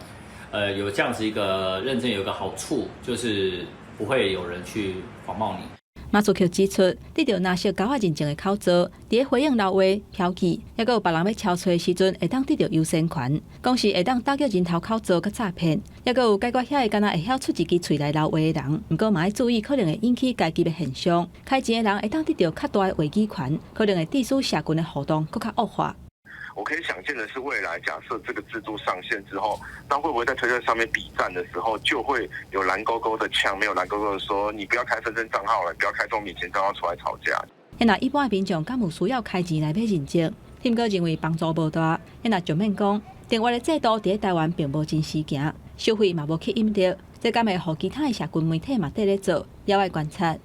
有這樣子一個認證，有一個好處就是不會有人去仿冒你。馬斯克指出，得著藍色勾仔認證的口罩，佇咧回應流話、標記，抑閣有別人欲敲揣的時陣，會當得著優先權。講是會當打擊人頭口罩佮詐騙，抑閣有解決遐個敢若會曉出一支喙來流話的人。毋過嘛愛注意，可能會引起階級的現象。開錢的人會當得著較大的話語權，可能會致使社群的互動閣較惡化。我可以想見的是，未來假設這個制度上線之後，那會不會在推特上面筆戰的時候，就會有藍勾勾的嗆，沒有藍勾勾的說，你不要開分身賬號了，不要開這種免錢賬號出來吵架。若一般的民眾敢有需要開錢來買認證？毋過認為幫助無大。若就免講，訂閱的制度佇咧台灣並無真實行，收費嘛無吸引力，這敢會予其他的社群媒體嘛綴咧做，猶愛觀察。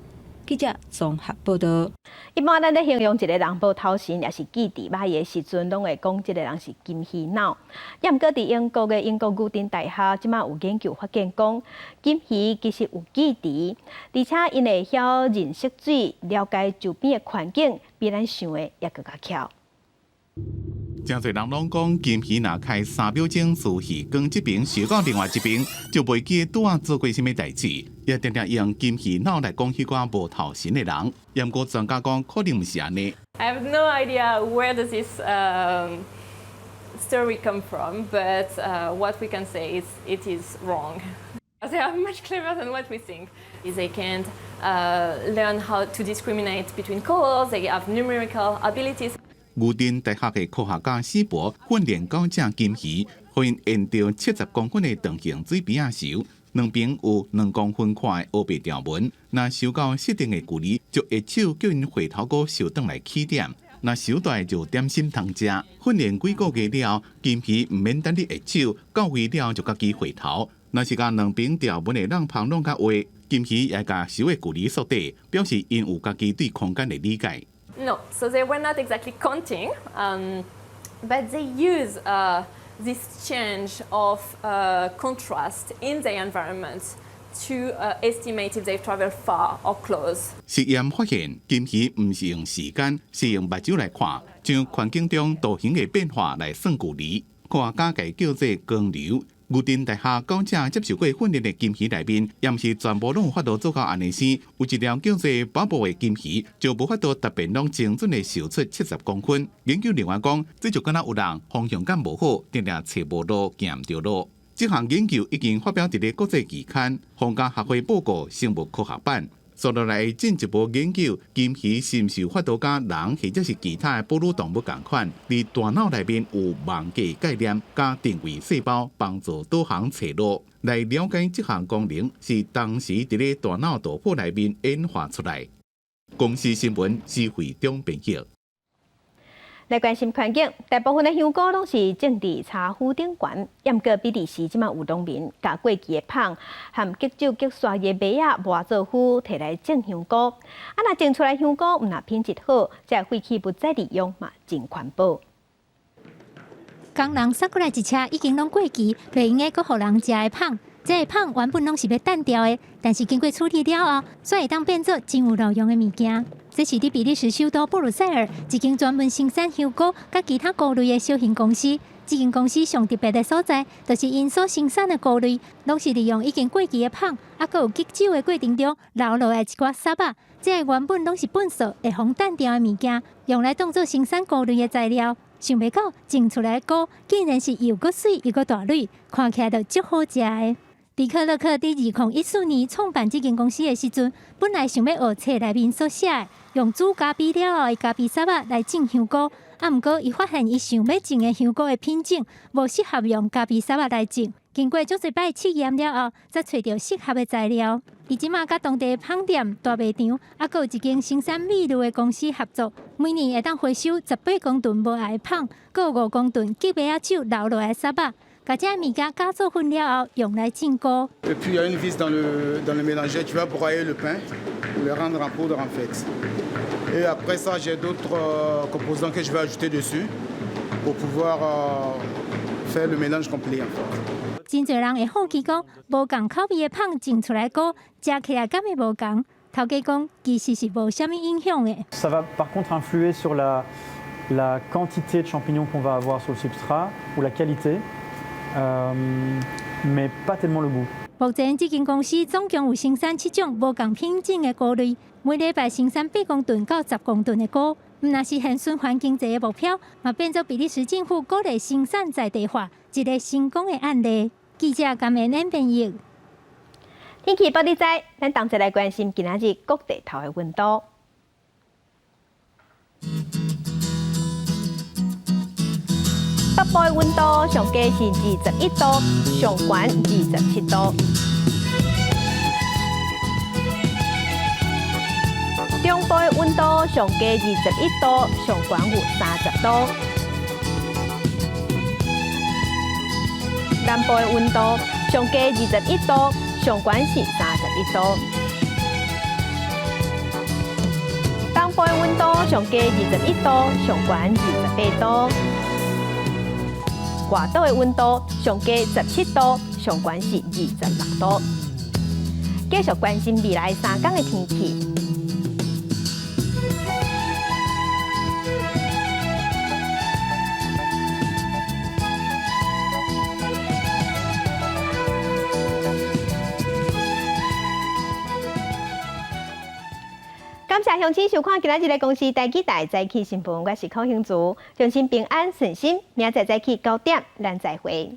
記者綜合報道。一般咱咧形容一個人無頭神，抑是記憶䆀的時陣，攏會講這個人是金魚腦。抑毋過佇英國的英國牛津大學，這馬有研究發現講，金魚其實有記憶，而且𪜶會曉認識水，了解周邊的環境，比咱想的猶閣較巧。誠濟人攏講金魚若開3秒鐘自魚缸這爿游到另外一爿，就袂記得拄仔做過啥物代誌，也定定用金魚腦來講彼寡無頭神的人。毋過專家講，可能毋是按呢。 I have no idea where does this story come from, but what we can say is it is wrong. They are much cleverer than what we think. They can learn how to discriminate between colors. They have numerical abilities. 牛津大學的科學家史博訓練九隻金魚，予𪜶沿著70公分的長形水邊仔游，兩邊有2公分寬的烏白條紋。若游到設定的距離，就會手叫𪜶回頭閣游轉來起點。若游蹛就有點心通食。訓練幾個月了後，金魚毋免等你下手，到位了就家己回頭。若是共兩邊條紋的櫳縫攏較厚，金魚也會共游的距離縮短，表示𪜶有家己對空間的理解。 No, so they were not exactly counting, but they use this change of contrast in the environment to estimate if they've traveled far or close. 實驗發現，金魚毋是用時間，是用目睭來看，將環境中圖形的變化來算距離。科學家共叫做光流。牛津大學九隻接受過訓練的金魚內面，也毋是全部攏有法度做到按呢生。有一條叫做寶寶的金魚，就無法度逐遍攏精準的游出70公分。研究人員講，這就敢若有人方向感無好，定定揣無路，行毋著路。這項研究已經發表佇咧國際期刊《皇家學會報告生物科學版》。接落來進一步研究金魚是毋是有法度佮人或者是其他的哺乳動物仝款，佇大腦內面有網格概念佮定位細胞，幫助導航揣路。來了解這項功能是當時佇咧大腦圖譜內面演化出來。公視新聞施惠中編譯。來關心環境，大部分的香菇攏是種佇柴湖頂懸，毋過比利時這馬有農民共過期的麭和極少激沙的麥仔磨做粉，提來種香菇。啊，若種出來香菇毋但品質好，這廢棄物再利用嘛真環保。工人捒過來一車已經攏過期，袂用的閣予人食的麭。這个麭原本攏是欲擲掉的，但是經過處理了後，煞會當變做真有路用的物件。這是佇比利時首都布魯塞爾一間專門生產香菇佮其他菇類的小型公司。這間公司上特別的所在，就是𪜶所生產的菇類，攏是利用已經過期的麭，猶閣有激酒的過程中留落來一寡捒仔。這个原本攏是糞埽會予擲掉的物件，用來當做生產菇類的材料。想袂到種出來的菇，竟然是又閣媠又閣大蕊，看起來就足好食的。迪克勒克佇2014年創辦這間公司的時陣，本來想欲學冊內面所寫的，用煮咖啡了後的咖啡捒仔來種香菇。啊，毋過伊發現伊想欲種的香菇的品種無適合用咖啡捒仔來種。經過足濟擺試驗了後，才揣著適合的材料。伊這馬佮當地麭店、大賣場，猶閣有一間生產蜜露的公司合作，每年會當回收18公噸無愛的麭，閣有5公噸激麥仔酒留落來的捒仔。共這物件加做粉了後，用來種菇。 Et puis il y a une vis dans le mélangeur qui va broyer le pain pour le rendre en poudre en fait. Et après ça, j'ai d'autres composants que je vais ajouter dessus pour pour pouvoir faire le mélange complet en fait。真濟人會好奇講，無仝口味的麭種出來菇，食起來敢會無仝？頭家講，其實是無啥物影響的。 Ça va par contre influer sur la quantité de champignons qu'on va avoir sur le substrat ou la qualité, mais pas tellement le goût. 目前這間公司總共有生產七種無仝品種的菇類，每禮拜生產8公噸到10公噸的菇。毋但實現循環經濟的目標，嘛變做比利時政府鼓勵生產在地化一个成功的案例。記者甘燕編譯。天氣報你知，咱同齊來關心今仔日各地頭的溫度。北部的溫度上低是21度，上懸27度。中部的溫度上低21度，上懸有30度。南部的溫度上低21度，上懸是31度。東部的溫度上低21度，上懸28度。外島的溫度上低17度，上懸是26度。繼續關心未來3天的天氣。感謝鄉親收看今仔日的公視台語台早起新聞，我是寇興竹，衷心平安順心，明仔載早起9點，咱再會。